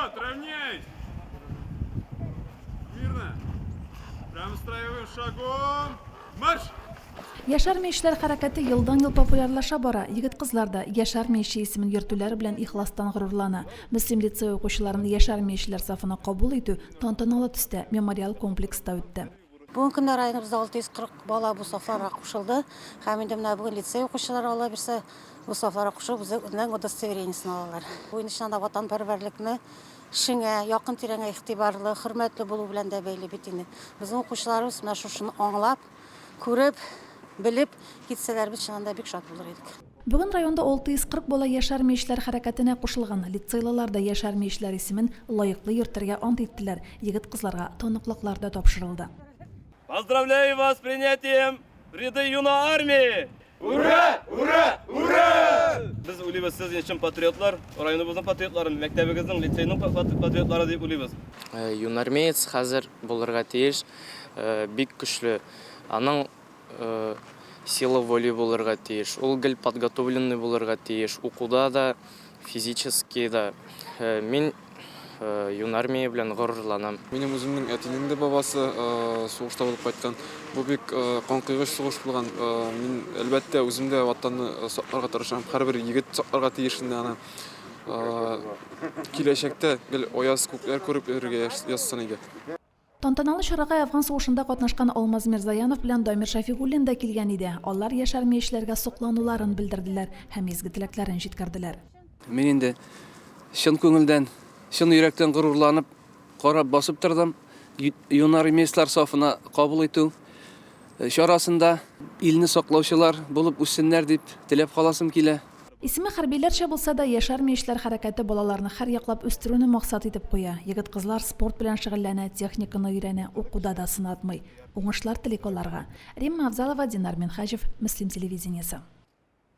Вперед, равняйсь! Мирно! Прямо строевым шагом! Марш! Яшь армиячеләр хәрәкәте елдан-ел популярлаша бара. Егет-кызлар да яшь армияче исемен йөртүләре белән ихластан горурлана. Мөслим лицее укучыларын яшь армиячеләр сафына кабул итү тантаналы төстә мемориал комплекста үтте. Бүгенге көндә районыбызда 640 бала бу сафларга кушылды. Һәм инде менә бүген лицей укучылары ала бирсә, бу сафларга кушылып, үзенең удостоверениесен алалар. Бу инде чыннан да ватанпәрвәрлекне эшеңә, якын-тирәңә игътибарлы, хөрмәтле булу белән дә бәйле бит инде. Безнең укучыларыбыз менә шушыны аңлап, күреп, белеп китсәләр, без чыннан да бик шат булыр идек. Бүген районда 640 бала яшьармиячеләр хәрәкәтенә кушылган. Лицейлылар да яшьармиячеләр исемен лаеклы йөртергә ант иттеләр, егет-кызларга таныклыклар да тапшырылды. Поздравляю вас с принятием в ряды Юноармии! Ура! Ура! Ура! Без уйлыйбыз, сез чын патриотлар, районыбызның патриотлары, мәктәбегезнең, лицейның патриотлары дип уйлыйбыз. Юнармеец хәзер булырга тиеш, бик көчле. Аның сила воли булырга тиеш. Ул гел подготовленный булырга тиеш, укуда да, физически да. Мин Юнармия белән горурланам. Минем үземнең әтинең дә бабасы сугышта булып кайткан. Бу бик канкойгыч сугыш булган. Мин, әлбәттә, үзем дә Ватанны сакларга тырышам. Һәрбер егет сакларга тиеш инде аны. Киләчәктә гел аяз күкләр күреп йөрергә язсын иде. Тантаналы чарага Әфган сугышында катнашкан Алмаз Мирзаянов белән Дамир Шәфигуллин да килгән иде. Алар яшь армиячеләргә соклануларын белдерделәр һәм изге теләкләрен җиткерделәр. Мин инде чын күңелдән, чын йөрәктән горурланып карап басып тордым. Юнармейцлар сафына кабул итү чарасында илне саклаучылар булып үссеннәр дип теләп каласым килә. Исеме хәрбиләрчә булса да, Яшь армиячеләр хәрәкәте балаларны һәрьяклап үстерүне максат итеп куя. Егет-кызлар спорт белән шөгыльләнә, техниканы өйрәнә, укуда да сынатмый. Уңышлар телик аларга. Римма Авзалова, Динар Минһаҗев, Мөслим телевидениесе.